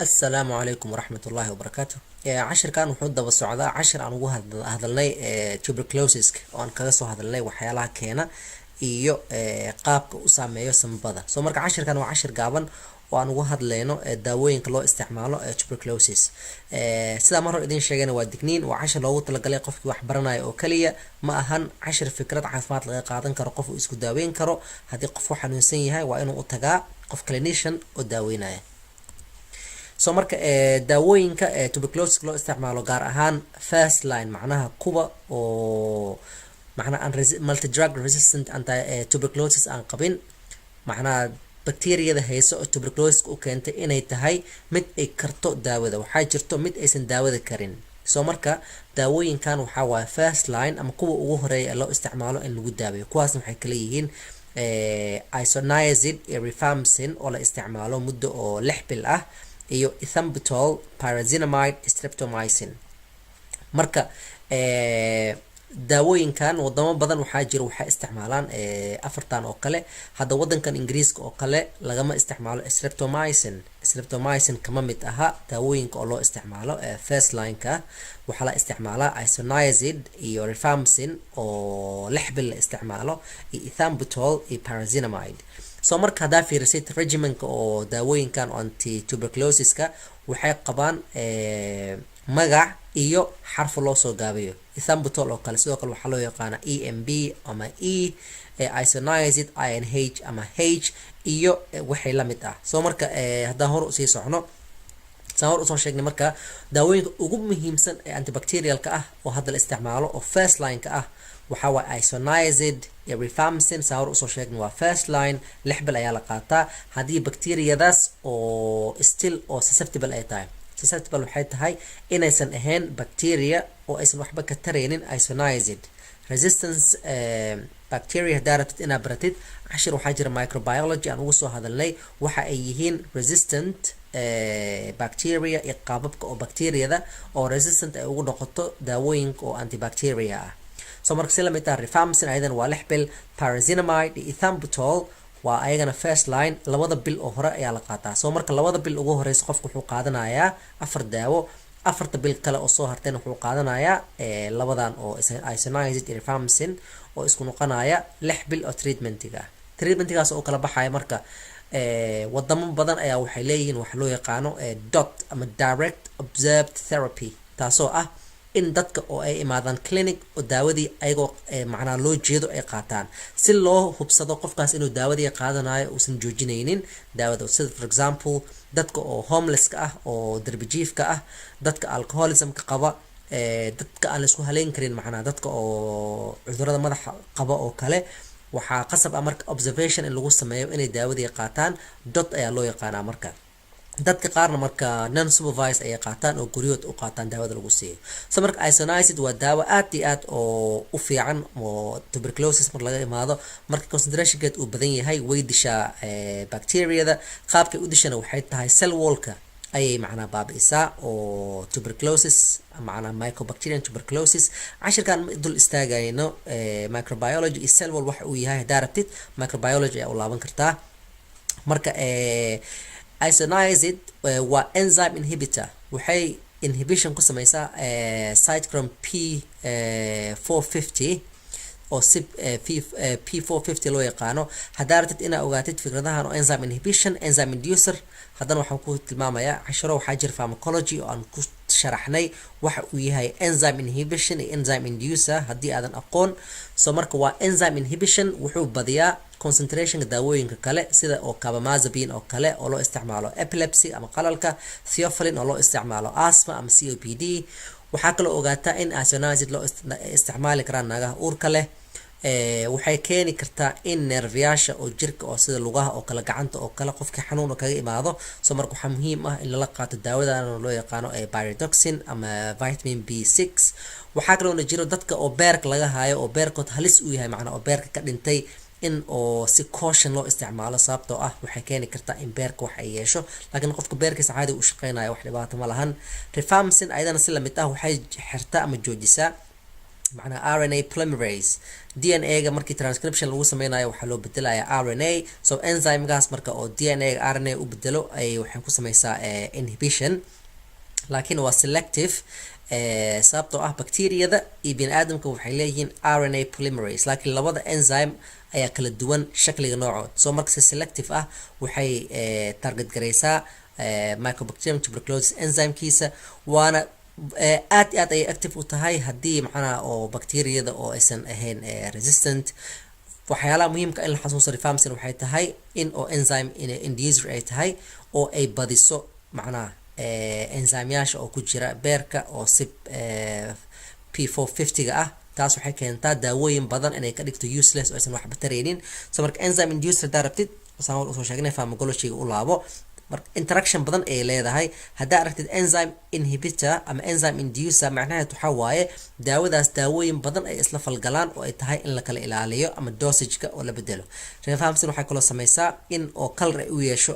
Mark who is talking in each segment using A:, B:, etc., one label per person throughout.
A: Asalaamu calaykum waraxmat ullaahi wabarakaatu. Cashirkan wuxuu daba socdaa cashir aan ugu hadalnay tuberculosis, oo aan kaga soo hadalnay waxyaalaha keena iyo qaabka u saameeyo sambabada. So marka cashirkan waa cashir gaaban oo aan ugu hadlayno daawooyinka loo isticmaalo tuberculosis. Sidaa mar hore idiin sheegayna, waa digniin: waa cashir loogu talagalay qofkii wax baranaya oo kaliya. Ma ahan cashir fikrad caafimaad laga qaadan karo, qof uu isku daaweyn karo. Haddii qof u xanuunsan yahay, waa inuu u tagaa qof clinician oo daaweynaya. So marka daawooyinka tuberculosis loo isticmaalo, gaar ahaan first line, macnaha kuwa oo macnaha aan multi drug resistant anti tuberculosis aan qabin, macnaha bacteriyada hayso oo tuberculosis u keentay inay tahay mid ay karto daawada. Waxaa jirto mid aysan daawada karin. So marka daawooyinkan waxaa waaye first line ama kuwa ugu horeeya ee loo isticmaalo in lagu daaweeyo. Kuwaasna waxay kala yihiin isoniazid iyo rifampicin oo la isticmaalo muddo oo 6 bil ah, iyo ethambutol, pyrazinamide, streptomycin. Marka daawooyinkan wadamo badan waxaa jira waxay isticmaalaan afartan oo kale. Hadda wadankan Ingiriiska oo kale lagama isticmaalo streptomycin. Streptomycin kama mid aha daawooyinka oo loo isticmaalo first line-ka. Waxaa la isticmaalaa isoniazid iyo rifampicin oo 6 bil la isticmaalo, iyo ethambutol iyo pyrazinamide. So marka haddaa fiirisid regimenka oo daawooyinkan oo anti tuberculosiska, waxay qabaan magac iyo xarfo loo soo gaabiyo. Ethambutol oo kale sidoo kale waxaa loo yaqaana EMB ama E, isoniazid INH ama H, iyo waxay la mid ah. So marka haddaan hor usii socno, saan hor usoo sheegnay, marka daawooyinka ugu muhiimsan ee antibacterialka ah oo hadda la isticmaalo oo first line-ka ah waxaa waay isoniazid iyo rifampicin. Saan hor usoo sheegnay, waa first line, 6 bil ayaa la qaataa haddii bacteriyadaas oo still oo susceptible ay tahay. Susceptible waxay tahay inaysan ahayn bacteria oo aysan waxba ka taraynin isoniazid. Resistance bacteria haddaa rabtid inaad baratid, cashir waxaa jira microbiology aan ugu soo hadalnay waxa ay yihiin resistant bacteria iyo qaababka oo bacteriada oo resistant ay ugu noqoto daawooyinka oo antibacteria ah. So marka si lamid ah rifampicin ayadana waa 6 bil. Pyrazinamide iyo ethambutol waa ayagana first line, 2da bil oo hore ayaa la qaataa. So marka 2da bil ugu horeysa qofku wuxuu qaadanayaa afar daawo, 4ta bil kale oo soo harteen wuxuu qaadanayaa labadan oo isoniazid iyo rifampicin, oo isku noqonaya 6 bil oo treatmentiga ah. Treatmentigaas oo kala baxaya, marka wadamo badan ayaa waxay leeyihiin waxa loo yaqaano DOT ama direct observed therapy, taasoo ah in dadka oo ay imaadaan clinic oo daawadii ayagoo macnaa loo jeedo ay qaataan, si loo hubsado qofkaas inuu daawadii qaadanayo, uusan joojinaynin daawada. Sida for example dadka oo homelesska ah oo darbijiifka ah, dadka alcoholismka qaba, dadka aan la isku haleyn karin, macnaa dadka oo cudurada madaxa qaba oo kale, waxaa qasab ah marka observation in lagu sameeyo inay daawadii qaataan. DOT ayaa loo yaqaanaa. Marka dadka qaarna marka non supervised ayay qaataan oo guryahood u qaataan daawada lagu siiyo. So marka isoniazid waa daawo aad iyo aad oo u fiican oo tuberculosis mar laga imaado. Marka concentrationkeed uu badan yahay, way dishaa bacteriada. Qaabkay u dishana waxay tahay cell wallka ayay macnaa baabi'isaa oo tuberculosis, macnaa mycobacterium tuberculosis. Cashirkan ma dul istaagayno microbiology iyo cell wall waxa uu yahay. Haddaa rabtid, microbiology ayaa u laaban kartaa. Marka isoniazid waa enzyme inhibitor. Waxay inhibition ku sameysaa cytochrome P 450 oo si P 450 loo yaqaano. Haddaa rabtid inaad ogaatid fikradahan oo enzyme inhibition, enzyme inducer, haddana waxaan ku tilmaamayaa casharo waxaa jira pharmacology oo aan ku sharaxnay waxa uu yahay enzyme inhibition iyo enzyme inducer, haddii aadan aqoon. So marka waa enzyme inhibition, wuxuu badiyaa concentrationka daawooyinka kale, sida oo carbamazepine oo kale oo loo isticmaalo epilepsy ama qalalka, theophylline oo loo isticmaalo asthma ama COPD. Waxaa kaloo ogaataa in isoniazid loo isticmaali karaa naagaha uurka leh. Waxay keeni kartaa in neerfayaasha oo jirka oo sida lugaha oo kale, gacanta oo kale, qofkii xanuun oo kaga imaado. So marka waxaa muhiim ah in lala qaato daawadan loo yaqaano pyridoxine ama vitamin B6. Waxaa kaloona jiro dadka oo beerka laga haayo oo beerkood halis u yahay, macnaa oo beerka ka dhintay, in oo si caution loo isticmaalo, sababtoo ah waxay keeni kartaa in beerka wax ay yeesho. Laakiin qofka beerkiisa caadi u shaqeynayo, wax dhibaato ma lahan. Rifampicin ayadana si lamid ah waxay xirtaa ama joojisaa Macnaha RNA polymerase, DNA ga markii transcription lagu sameynayo waxaa loo bedelaya RNA. So enzymekaas marka oo DNA ga RNA u bedelo ay waxay ku sameysaa inhibition, laakiin waa selective, sababtoo ah bacteriyada iyo bini aadamka waxay leeyihiin RNA polymerase, laakiin labada enzyme ayaa kala duwan shakliga noocood. So marka si selective ah waxay target garaysaa Mycobacterium tuberculosis enzymekiisa, waana aad iyo aad ayay active u tahay haddii macnaha oo bacteriyada oo aysan ahayn resistant. Waxyaalaha muhiimka in la xasuusto rifampicin waxay tahay in oo enzyme inducer ay tahay oo ay badiso macnaha enzymeyaasha oo ku jira beerka oo si P450 ga ah. Taas waxay keentaa daawooyin badan inay ka dhigto useless oo aysan waxba taraynin. So marka enzyme inducer hadaa rabtid, saan hor usoo sheegnay, pharmacologyga u laabo. Marka interaction badan ayay leedahay. Haddaa aragtid enzyme inhibitor ama enzyme inducer, macnaheed waxaa waaye daawadaas daawooyin badan ay isla falgalaan oo ay tahay in la kala ilaaliyo ama dosageka oo la bedelo. Rifampicin waxay kaloo sameysaa in oo color ay u yeesho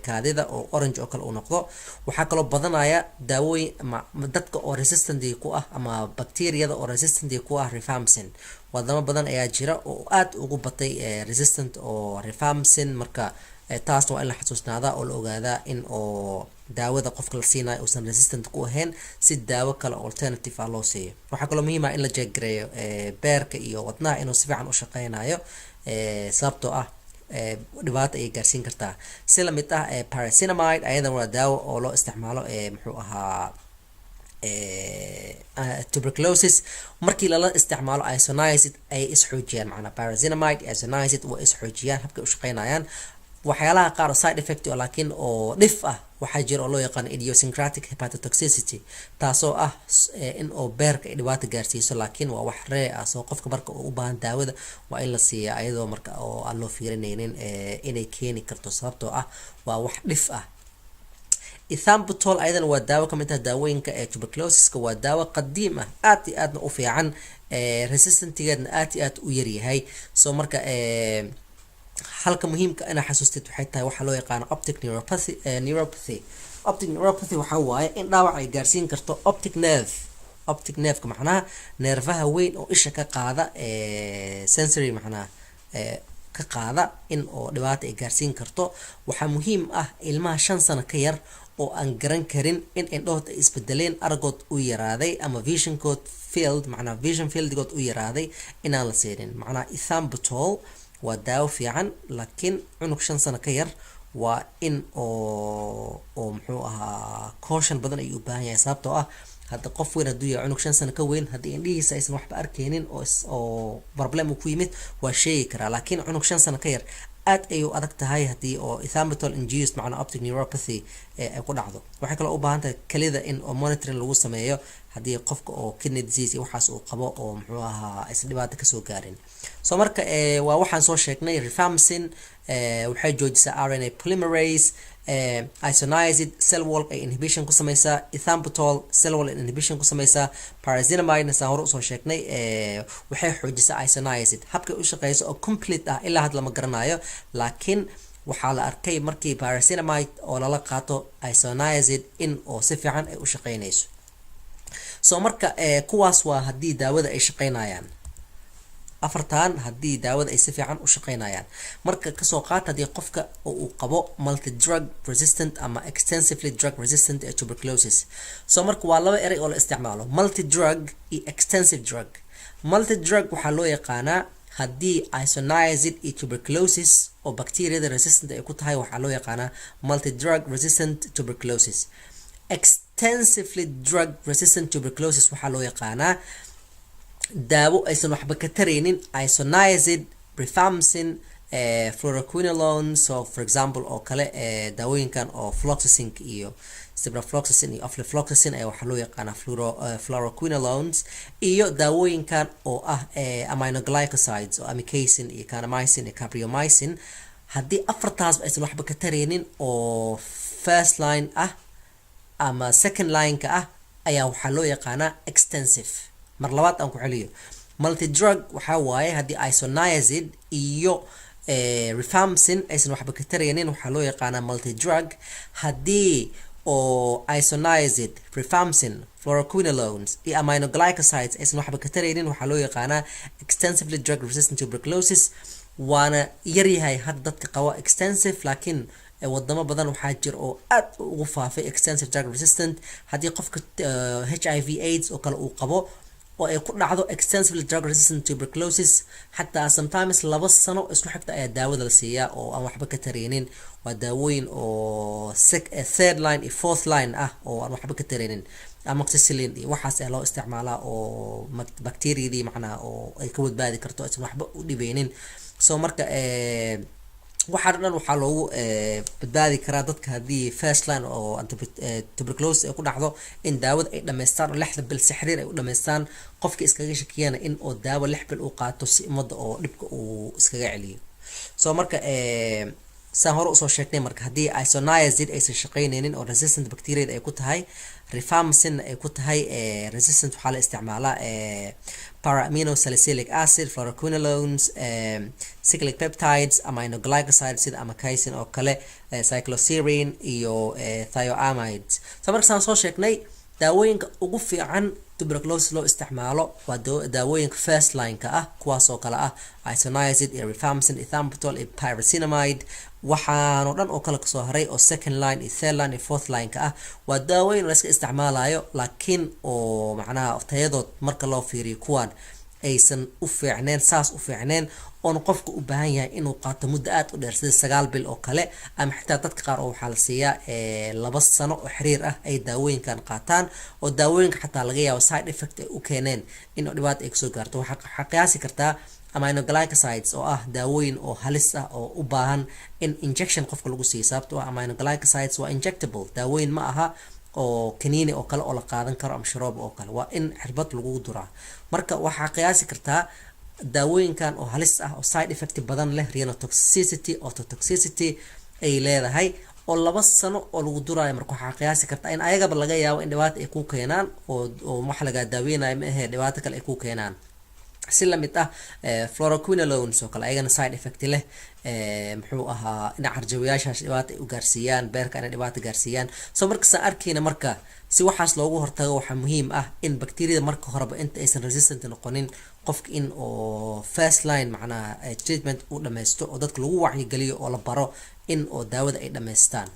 A: kaadida oo orange oo kale uu noqdo. Waxaa kaloo badanaya daawooyin ama dadka oo resistant ku ah ama bacteriyada oo resistant ku ah rifampicin. Wadamo badan ayaa jira oo aad ugu batay resistant oo rifampicin. Marka taasna waa in la xasuusnaadaa oo la ogaadaa in oo daawada qofka la siinayo uusan resistant ku ahayn, si daawo kale alternative ah loo siiyo. Waxaa kaloo muhiim ah in la check gareeyo beerka iyo wadnaha inuu si fiican u shaqeynayo, sababtoo ah dhibaato ayay gaarsiin kartaa. Si lamid ah pyrazinamide, ayadan waa daawo oo loo isticmaalo muxuu ahaa tuberculosis. Markii lala isticmaalo isoniazid ay isxoojiyaan, macnaa pyrazinamide iyo isoniazid waa isxoojiyaan habkay u shaqeynayaan. Waxyaalaha qaar oo side effect oo laakiin oo dhif ah waxaa jira oo loo yaqaano idiosyncratic hepatotoxicity, taasoo ah in oo beerka ay dhibaato gaarsiiso, laakiin waa wax rare ah. Soo qofka marka uu u baahan daawada waa in la siiyaa ayadoo marka oo aan loo fiirinaynin inay keeni karto, sababtoo ah waa wax dhif ah. Ethambutol ayadana waa daawo kamid ah daawooyinka ee tuberculosiska. Waa daawo qadiim ah, aad iyo aadna u fiican, resistantigeedna aad iyo aad u yaryahay. So marka halka muhiimka inaa xasuustid waxay tahay waxaa loo yaqaano optic neuropathy. Optic neuropathy waxaa waaye in dhaawac ay gaarsiin karto optic nerve. Optic nerveka macnaha neerfaha weyn oo isha ka qaada sensory, macnaha ka qaada, in oo dhibaata ay gaarsiin karto. Waxaa muhiim ah ilmaha 5 sano ka yar oo aan garan karin in indhahood ay isbedeleen, aragood u yaraaday ama visionkood field, macnaha vision fieldigood u yaraaday, inaan la siinin. Macnaha ethambutol waa daawo fiican, laakiin cunug 5 sano ka yar waa in oo muxuu ahaa caution badan ayuu u baahan yahay, sababtoo ah hadda qof weyn hadduu yahay, cunug 5 sano ka weyn haddii indhihiisa aysan waxba arkeynin oo problem uu ku yimid waa sheegi karaa, laakiin cunug 5 sano ka yar aad ayay u adag tahay haddii oo ethambutol induced macnaa optic neuropathy ay ku dhacdo. Waxay kaloo u baahan tahay kelida in oo monitoring lagu sameeyo haddii qofka oo kidney disease iyo waxaas uu qabo oo muxuu ahaa aysan dhibaato kasoo gaarin. So marka waa waxaan soo sheegnay: rifampicin waxay joojisaa RNA polymerase, isoniazid cell wall ay inhibition ku sameysaa, ethambutol cell wall inhibition ku sameysaa, pyrazinamide saan hore usoo sheegnay waxay xoojisaa isoniazid. Habkay u shaqeyso oo complete ah ilaa had lama garanayo, laakiin waxaa la arkay markii pyrazinamide oo lala qaato isoniazid in oo si fiican ay u shaqeynayso. So marka kuwaas waa haddii daawada ay shaqeynayaan, afartan haddii daawada ay si fiican u shaqeynayaan. Marka kasoo qaat haddii qofka oo uu qabo multi drug resistant ama extensively drug resistant tuberculosis. So marka waa laba erey oo la isticmaalo, multi drug iyo extensive drug. Multi drug waxaa loo yaqaanaa haddii isoniazid iyo tuberculosis oo bacteriada resistant ay ku tahay, waxaa loo yaqaanaa multi drug resistant tuberculosis. Extensively drug resistant tuberculosis waxaa loo yaqaanaa daawo aysan waxba ka taraynin isoniazid, rifampicin, fluoroquinolone. So for example oo kale daawooyinkan oo floxacin iyo ciprofloxacin iyo ofloxacin ayaa waxaa loo yaqaanaa fluoroquinolones, iyo daawooyinkan oo ah aminoglycosides oo amikacin iyo kanamycin iyo capreomycin. Haddii afartaasba aysan waxba ka taraynin oo first line ah ama second line-ka ah ayaa waxaa loo yaqaanaa extensive. Mar labaad aan ku celiyo: multi drug waxaa waaye haddii isoniazid iyo rifampicin aysan waxba ka taraynin, waxaa loo yaqaanaa multi drug. Haddii Oo isoniazid, rifampicin, fluoroquinolones iyo aminoglycosides aysan waxba ka taraynin, waxaa loo yaqaanaa extensively drug resistant tuberculosis. Waana yaryahay hadda dadka qaba extensive, laakiin wadamo badan waxaa jira oo aad ugu faafay extensive drug resistant. Haddii qofka HIV AIDS oo kale uu qabo oo ay ku dhacdo extensively drug resistant tuberculosis, xataa sometimes 2 sano isku xigta ayaa daawada la siiyaa oo aan waxba ka taraynin. Waa daawooyin oo third line iyo fourth line ah oo aan waxba ka taraynin. Amoxicillin iyo waxaas ayaa loo isticmaalaa oo bacteriadii macnaha oo ay ka badbaadi karto, aysan waxba u dhibeynin. So marka waxaa dhan waxaa loogu badbaadi karaa dadka haddii first line oo tuberculosis ay ku dhacdo in daawada ay dhamaystaan oo 6da bil si xiriir ay u dhamaystaan. Qofka iskaga shakiyana in oo daawo 6 bil uu qaato si ummadda oo dhibka uu iskaga celiyo. So marka saan hore usoo sheegnay, marka haddii isoniazid aysan shaqeyneynin oo resistant bacteriada ay ku tahay, rifampicin ay ku tahay resistant, waxaa la isticmaalaa para-amino salicylic acid, fluoroquinolones, cyclic peptides, aminoglycosides sida amikacin oo kale, cycloserine iyo thioamides. So marka saan soo sheegnay, daawooyinka ugu fiican tuberculosis loo isticmaalo waa daawooyinka first line-ka ah, kuwaas oo kale ah isoniazid iyo rifampicin, ethambutol iyo pyrazinamide. Waxaanoo dhan oo kale kasoo haray oo second line iyo third line iyo fourth line-ka ah waa daawooyin la iska isticmaalayo, laakiin oo macnaha tayadood marka loo fiiriyo kuwan aysan u fiicneen, saas u fiicneen, oon qofka u baahan yahay inuu qaato muddo aad u dheer, sida 9 bil oo kale, ama xitaa dadka qaar oo waxaa la siiyaa 2 sano oo xiriir ah ay daawooyinkan qaataan, oo daawooyinka xataa laga yaabo side effect ay u keeneen in dhibaata ay kasoo gaarto. Waxaa qiyaasi kartaa aminoglycosides oo ah daawooyin oo halis ah oo u baahan in injection qofka lagu siiyo, sababtoo ah aminoglycosides waa injectable daawooyin, ma aha oo kaniini oo kale oo la qaadan karo ama sharoob oo kale, waa in cirbad lagu duraa. Marka waxaa qiyaasi kartaa daawooyinkan oo halis ah oo side effect badan leh, renotoxicity, ototoxicity ay leedahay, oo 2 sano oo lagu duraayo. Marka waxaa qiyaasi kartaa in ayagaba laga yaabo in dhibaata ay ku keenaan oo wax lagaa daaweynayo ma ahee dhibaato kale ay ku keenaan. Si lamid ah fluoroquinolones oo kale, ayagana side effect leh, muxuu ahaa, in carjawayaashaas dhibaata ay u gaarsiiyaan, beerka inay dhibaata gaarsiiyaan. So markasaan arkeyna, marka si waxaas loogu hortago, waxaa muhiim ah in bacteriada marka horeba inta aysan resistant noqonin qofka in oo first line macnaha treatment uu dhameysto oo dadka lagu wacyigeliyo oo la baro in oo daawada ay dhameystaan.